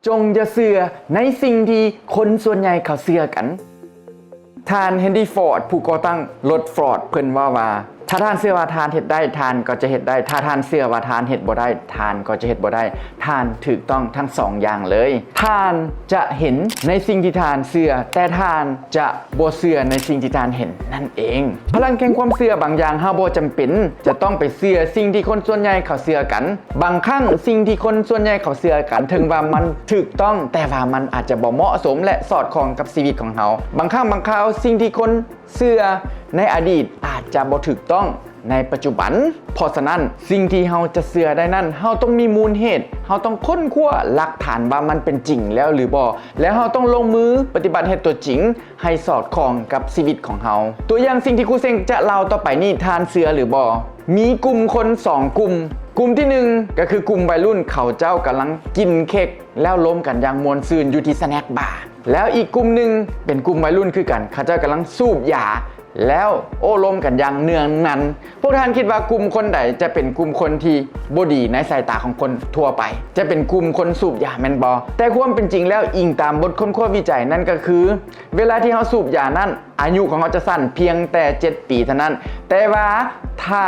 ຈົ່ງຢ່າເຊື່ອໃນສິ່ງທີ່ຄົນສ່ວນໃຫຍ່ເຂົາເຊື່ອກັນ. ທ່ານ Henry Ford ຜູ້ກໍ່ຕັ້ງລົດ Ford ເພິ່ນເວົ້າວ່າ ຖ້າທ່ານເຊື່ອວ່າທ່ານເຮັດໄດ້ ທ່ານກໍຈະເຮັດໄດ້. ຖ້າທ່ານເຊື່ອວ່າທ່ານເຮັດບໍ່ໄດ້ ທ່ານກໍຈະເຮັດບໍ່ໄດ້. ທ່ານຖືກຕ້ອງທັງສອງຢ່າງເລີຍ. ທ່ານຈະເຫັນໃນສິ່ງທີ່ທ່ານເຊື່ອ ແຕ່ທ່ານຈະບໍ່ເຊື່ອໃນສິ່ງທີ່ທ່ານເຫັນນັ້ນເອງ. ພະລັງແຫ່ງຄວາມເຊື່ອບາງຢ່າງ ເຮົາບໍ່ຈຳເປັນຈະຕ້ອງໄປເຊື່ອສິ່ງທີ່ຄົນສ່ວນໃຫຍ່ເຂົາເຊື່ອກັນ. ບາງຄັ້ງສິ່ງທີ່ຄົນສ່ວນໃຫຍ່ເຂົາເຊື່ອກັນ ເຖິງວ່າມັນຖືກຕ້ອງ ແຕ່ວ່າມັນອາດຈະບໍ່ເໝາະສົມ ແລະ ສອດຄ່ອງກັບຊີວິດຂອງເຮົາ. ບາງຄັ້ງບາງຄາວ ສິ່ງທີ່ຄົນເຊື່ອໃນອະດີດອາດຈະບໍ່ຖືກຕ້ອງໃນປັດຈຸບັນ. ເພາະສະນັ້ນ ສິ່ງທີ່ເຮົາຈະເຊື່ອໄດ້ນັ້ນ ເຮົາຕ້ອງມີມູນເຫດ, ເຮົາຕ້ອງຄົ້ນຄວ້າຫຼັກຖານວ່າມັນເປັນຈິງແລ້ວຫຼືບໍ່ ແລະ ເຮົາຕ້ອງລົງມືປະຕິບັດເຮັດຕົວຈິງ ໃຫ້ສອດຄ່ອງກັບຊີວິດຂອງເຮົາ. ຕົວຢ່າງສິ່ງທີ່ຄູເຊັງຈະເລົ່າຕໍ່ໄປນີ້ ທ່ານເຊື່ອຫຼືບໍ່? ມີກຸ່ມຄົນສອງກຸ່ມ. ກຸ່ມທີໜຶ່ງ ກໍຄືກຸ່ມໄວລຸ້ນ ເຂົາເຈົ້າກຳລັງກິນເຄັກ ແລ້ວລົມກັນຢ່າງມ່ວນຊື່ນຢູ່ທີ່ສະແນັກບາ. ແລ້ວອີກກຸ່ມໜຶ່ງເປັນກຸ່ມໄວລຸ້ນຄືກັນ ເຂົາເຈົ້າກຳລັງສູບຢາ ແລ້ວໂອ້ລົມກັນຢ່າງເນືອງແໜ້ນ. ພວກທ່ານຄິດວ່າກຸ່ມຄົນໃດຈະເປັນກຸ່ມຄົນທີ່ບໍ່ດີໃນສາຍຕາຂອງຄົນທົ່ວໄປ? ຈະເປັນກຸ່ມຄົນສູບຢາແມ່ນບໍ່? ແຕ່ຄວາມເປັນຈິງແລ້ວ ອີງຕາມບົດຄົ້ນຄວ້າວິໄຈນັ້ນກໍຄື ເວລາທີ່ເຮົາສູບຢານັ້ນ ອາຍຸຂອງເຮົາຈະສັ້ນພຽງແຕ່ເຈັດປີເທົ່ານັ້ນ. ແຕ່ວ່າຖ້າ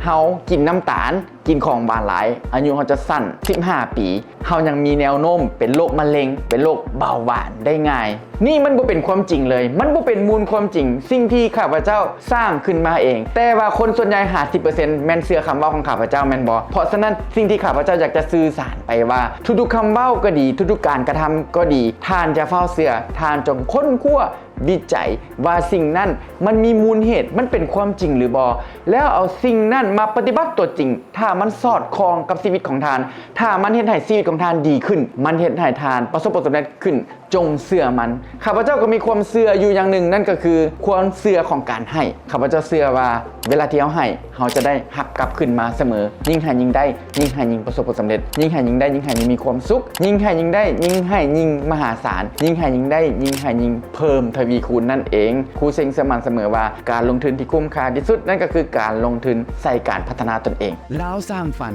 ເຮົາກິນນ້ຳຕານ, ກິນຂອງຫວານຫຼາຍ, ອາຍຸເຮົາຈະສັ້ນສິບຫ້າປີ. ເຮົາຍັງມີແນວໂນ້ມເປັນໂລກມະເລັງ, ເປັນໂລກເບົາຫວານໄດ້ງ່າຍ. ນີ້ມັນບໍ່ເປັນຄວາມຈິງເລີຍ, ມັນບໍ່ເປັນມູນຄວາມຈິງ, ສິ່ງທີ່ຂ້າພະເຈົ້າສ້າງຂຶ້ນມາເອງ. ແຕ່ວ່າຄົນສ່ວນໃຫຍ່ ຫ້າສິບເປີເຊັນ ແມ່ນເຊື່ອຄຳເວົ້າຂອງຂ້າພະເຈົ້າແມ່ນບໍ່? ເພາະສະນັ້ນ ສິ່ງທີ່ຂ້າພະເຈົ້າຢາກຈະສື່ສານໄປວ່າ ທຸກໆຄຳເວົ້າກໍດີ, ທຸກໆການກະທຳກໍດີ, ທ່ານຢ່າຟ້າວເຊື່ອ, ທ່ານຈົ່ງຄົ້ນຄວ້າ ວິໄຈວ່າສິ່ງນັ້ນມັນມີມູນເຫດ, ມັນເປັນຄວາມຈິງຫຼືບໍ່? ແລ້ວເອົາສິ່ງນັ້ນມາປະຕິບັດຕົວຈິງ. ຖ້າມັນສອດຄ່ອງກັບຊີວິດຂອງທ່ານ, ຖ້າມັນເຮັດໃຫ້ຊີວິດຂອງທ່ານດີຂຶ້ນ, ມັນເຮັດໃຫ້ທ່ານປະສົບຜົນສຳເລັດຂຶ້ນ, ຈົ່ງເຊື່ອມັນ. ຂ້າພະເຈົ້າກໍມີຄວາມເຊື່ອຢູ່ຢ່າງໜຶ່ງ, ນັ້ນກໍຄືຄວາມເຊື່ອຂອງການໃຫ້. ຂ້າພະເຈົ້າເຊື່ອວ່າເວລາທີ່ເຮົາໃຫ້, ເຮົາຈະໄດ້ຮັບກັບຄືນມາສະເໝີ. ຍິ່ງໃຫ້ຍິ່ງໄດ້, ຍິ່ງໃຫ້ຍິ່ງປະສົບຜົນສຳເລັດ, ຍິ່ງໃຫ້ຍິ່ງໄດ້, ຍິ່ງໃຫ້ຍິ່ງມີຄວາມສຸກ, ຍິ່ງໃຫ້ຍິ່ງໄດ້, ຍິ່ງໃຫ້ຍິ່ງມະຫາສານ, ຍິ່ງໃຫ້ຍິ່ງໄດ້, ຍິ່ງໃຫ້ຍິ່ງເພີ່ມທະວີຄູນນັ້ນເອງ. ຄູເຊັງເຊື່ອໝັ້ນສະເໝີວ່າ ການລົງທຶນທີ່ຄຸ້ມຄ່າທີ່ສຸດ ນັ້ນກໍຄືການລົງທຶນໃສ່ການພັດທະນາຕົນເອງ. ລາວສ້າງຝັນ,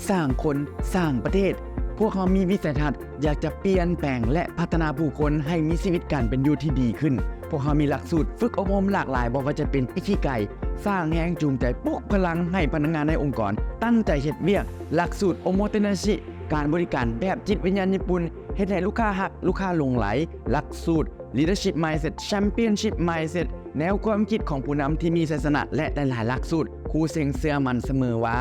ສ້າງຄົນ, ສ້າງປະເທດ. ພວກເຮົາມີວິໄສທັດ ຢາກຈະປ່ຽນແປງ ແລະ ພັດທະນາຜູ້ຄົນໃຫ້ມີຊີວິດການເປັນຢູ່ທີ່ດີຂຶ້ນ. ພວກເຮົາມີຫຼັກສູດຝຶກອົບຮົມຫຼາກຫຼາຍ, ບໍ່ວ່າຈະເປັນ Ikigai, ສ້າງແຮງຈູງໃຈ, ປຸກພະລັງໃຫ້ພະນັກງານໃນອົງກອນຕັ້ງໃຈເຮັດວຽກ, ຫຼັກສູດ Omotenashi, ການບໍລິການແບບຈິດວິນຍານຍີ່ປຸ່ນ, ເຮັດໃຫ້ລູກຄ້າຮັກ, ລູກຄ້າຫຼົງໄຫຼ, ຫຼັກສູດ Leadership Mindset, Championship Mindset, ແນວຄວາມຄິດຂອງຜູ້ນຳທີ່ມີໄຊຊະນະ ແລະ ຫຼາຍໆຫຼັກສູດ. ຄູເຊັງເຊື່ອໝັ້ນສະເໝີວ່າ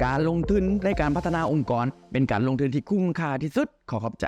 ການລົງທຶນໃນການພັດທະນາອົງກອນ ເປັນການລົງທຶນທີ່ຄຸ້ມຄ່າທີ່ສຸດ. ຂໍຂອບໃຈ.